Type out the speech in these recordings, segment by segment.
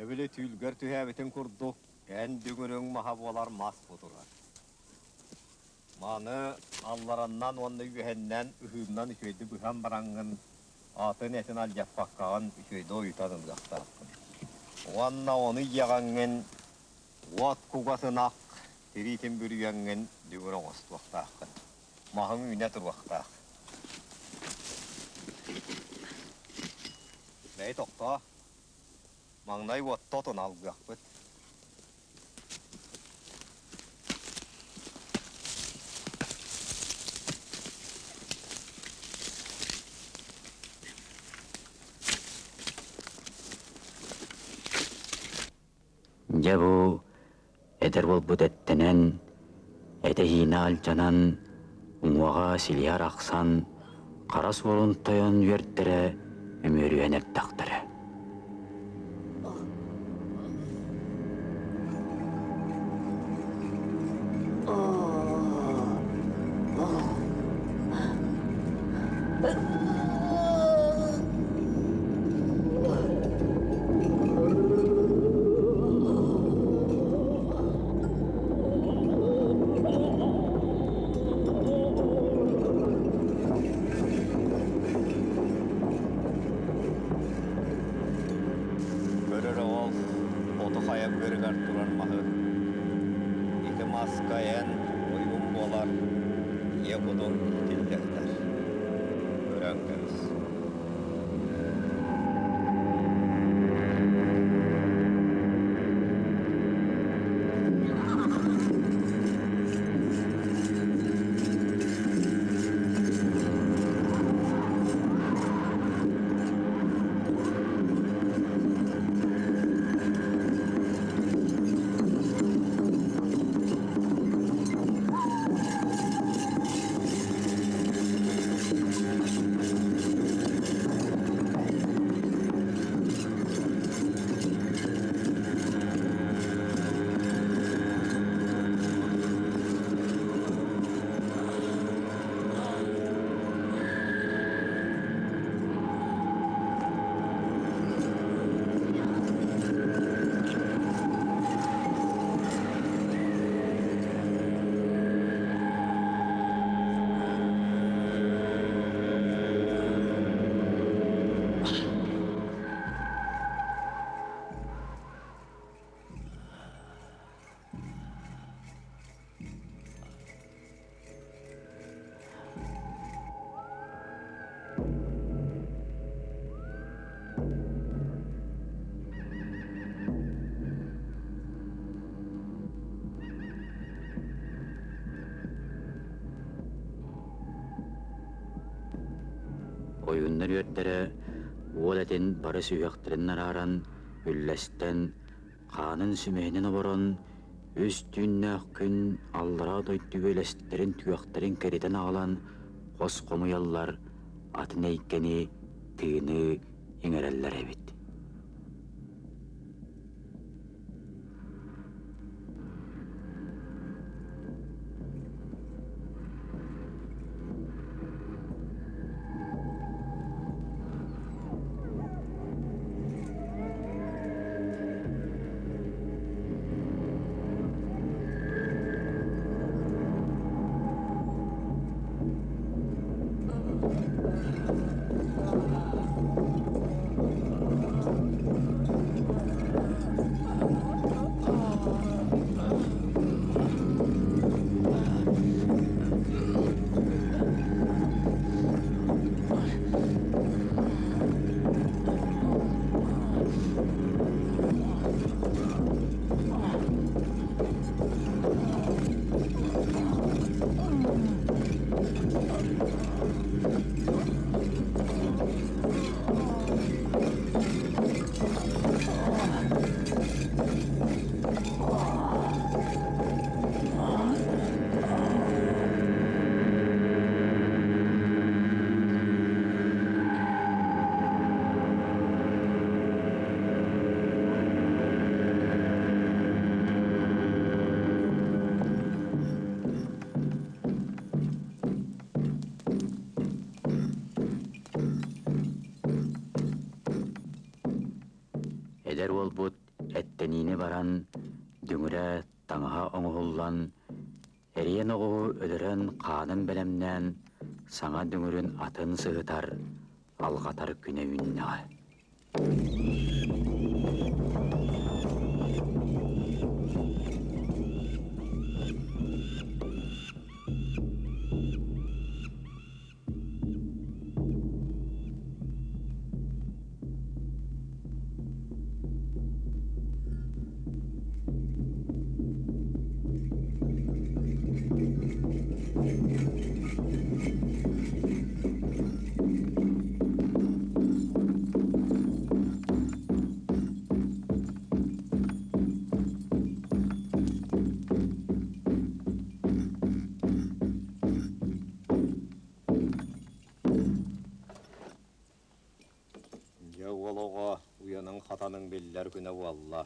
Дьэ били түүлгэр түһээбитин курдук, эн дүҥүрүҥ маһа буолар мас бу турар. Маны аллараннан уонна үөһэннэн ыһыыннан үчүгэйдик быһан бараҥҥын, атын этин алдьаппаккаҕын үчүгэйдик ойутан ылыахтааххын. Уонна ону иэҕэҥҥин уот кугас ынах тириитин бүрүйэҥҥин дүҥүр оҥостуохтааххын. Маһыҥ үүнэ туруохтаах. Бэйи тохтоо. Маҥнай уотта отун алгыахпыт. Дьэ бу эдэр буолбут эттэнэн, этэһиинэ алдьанан, уҥуоҕа силиһэ арахсан, хара суорун тойон үөрдэрэ үмүөрүһэн эрдэхтэрэ. Көрөр оҕол оту хайа быарыгар турар маһы. Ити маска эн ойуун буолар ийэ кутуҥ иитиллэ сытар. Көрөн кэбис. Ойууннар үөрдэрэ уол этин бары сүһүөхтэрин арааран, үллэстэн, хаанын сүмэһинин оборон, үс түүннээх күн аллараа дойду үөлэстэрин түгэхтэрин кэритэн аҕалан хос хомуйаллар, атын эйгэни, тыыны иҥэрэллэр эбит. Эдэр уолбут. Эттэниини баран, дүҥүрэ таҥаһа оҥоһуллан, эриэн оҕуһу өлөрөн хаанын бэлэмнээн, саҥа дүҥүрүн атын сыһытар, алҕатар күнэ үүннэҕэ. Дьэ уол оҕо уйаныҥ-хатаныҥ биллэр күнэ буолла.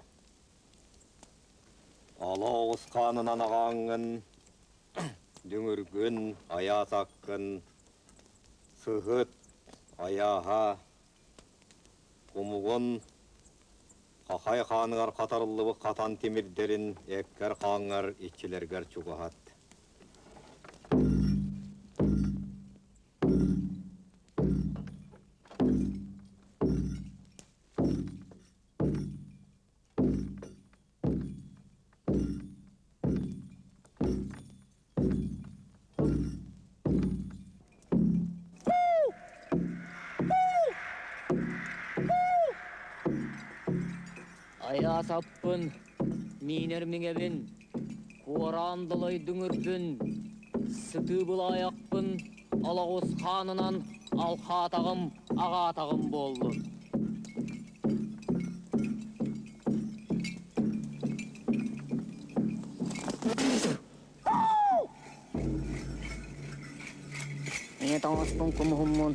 Ала оҕус хаанынан аҕааҥҥын, дүҥүргүн, айаатаккын, сыһыт, айааһа, кумугун, хахай хааныгар хатарыллыбыт хатан тимирдэрин эккэр-хааҥҥар иччилэргэр чугаһат. Айаатаппын, миинэр миҥэбин, куораан далай дүҥүрбүн, сытыы былаайахпын алаҕус хаанынан алхаатаҕым, аҕаатаҕым буоллун. Ийэ таҥаспын кумуһуммун,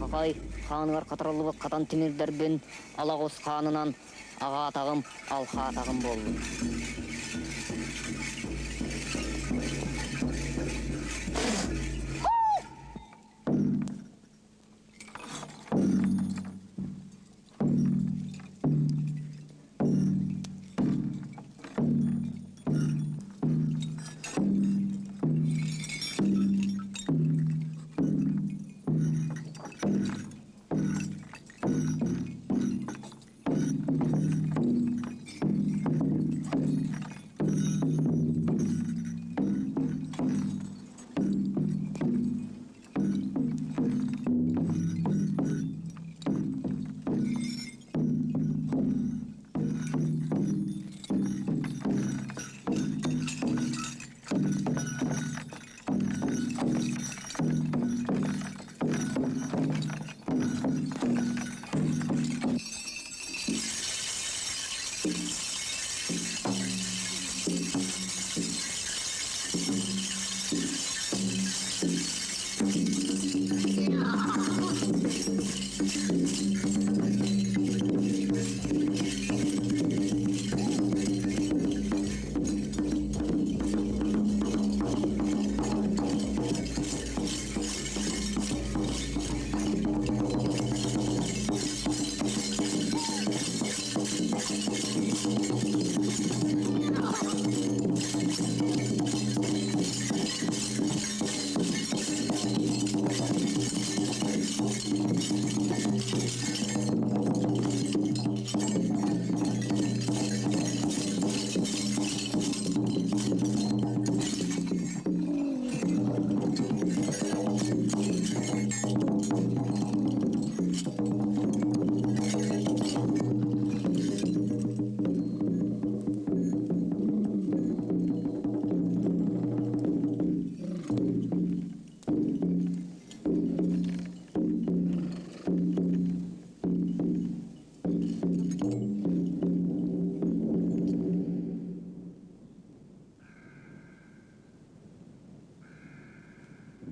хахай хааныгар хатарыллыбыт хатан тимирдэрбин алаҕус хаанынан аҕаатаҕым, алхаатаҕым буоллун.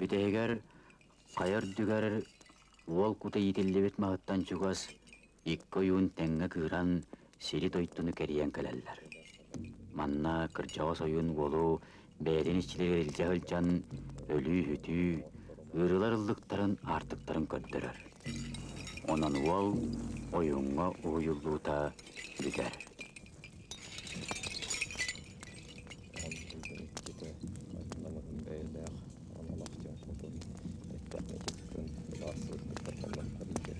Бүтэһигэр хайа үрдүгэр уол кута иитиллибит маһыттан чугас икки ойуун тэҥҥэ кыыран сири-дойдуну кэрийэн кэлэллэр. Манна кырдьаҕас ойуун уолу бэйэтин иччилэригэр илдьэ сылдьан өлүү-сүтүү, ыарыылар ыллыктарын, аартыктарын көрдөрөр. Онон уол ойууҥҥа уһуйуллуута бүтэр. мичик гын сылаас сырдыктар хоннохтор иитэр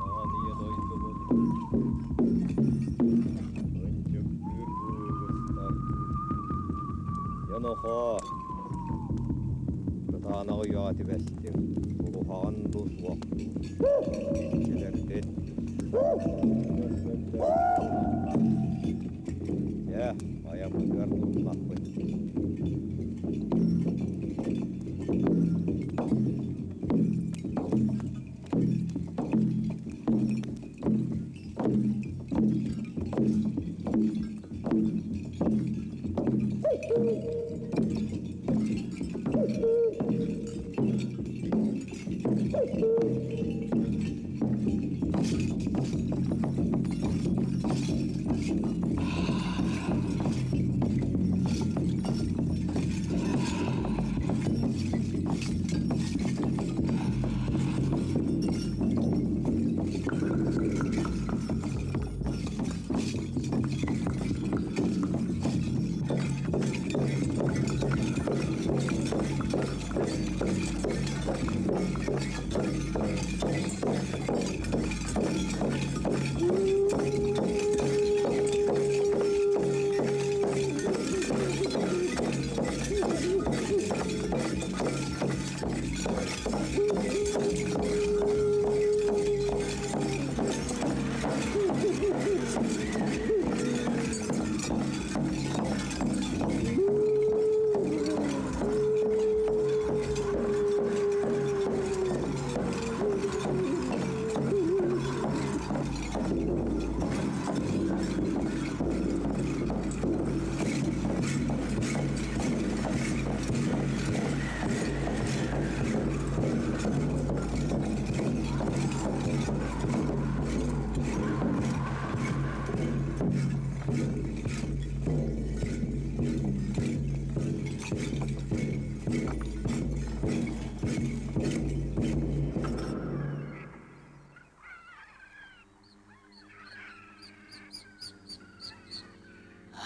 Аан ийэ дойдубут ынчыктыыр быыбыстар Дьонохоо, кытаанах үйэҕэ түбэстим, куһаҕан дуу суох дуу, иччилэрбит Дьэ, айаммытыгар туруннахпыт.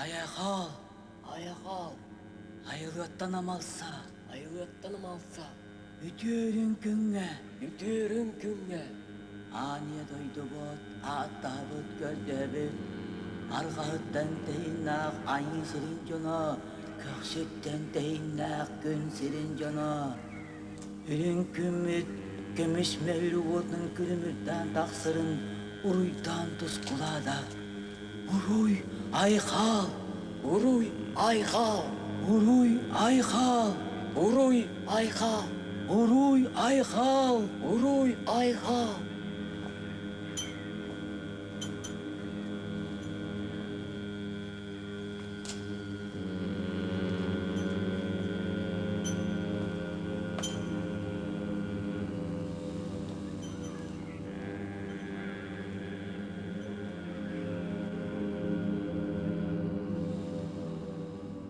Айахал, Айахал, айылыаттан амалса, айылыаттан амалса, үтүөрүн күҥҥэ, үтүөрүн күҥҥэ, аанньа дойдубут, ааттаабыт, көрдөөбүт, арҕаһыттан тэһииннээх айыы сирин дьоно, көхсүттэн тэһииннээх күн сирин дьоно, үрүҥ күммүт көмүс мөһүрү уотун күлүмүрдээн тахсарын уруйдаан тускулаада. Уруй айхал! Уруй айхал! Уруй айхал! Уруй айхал! Уруй айхал! Уруй айхал!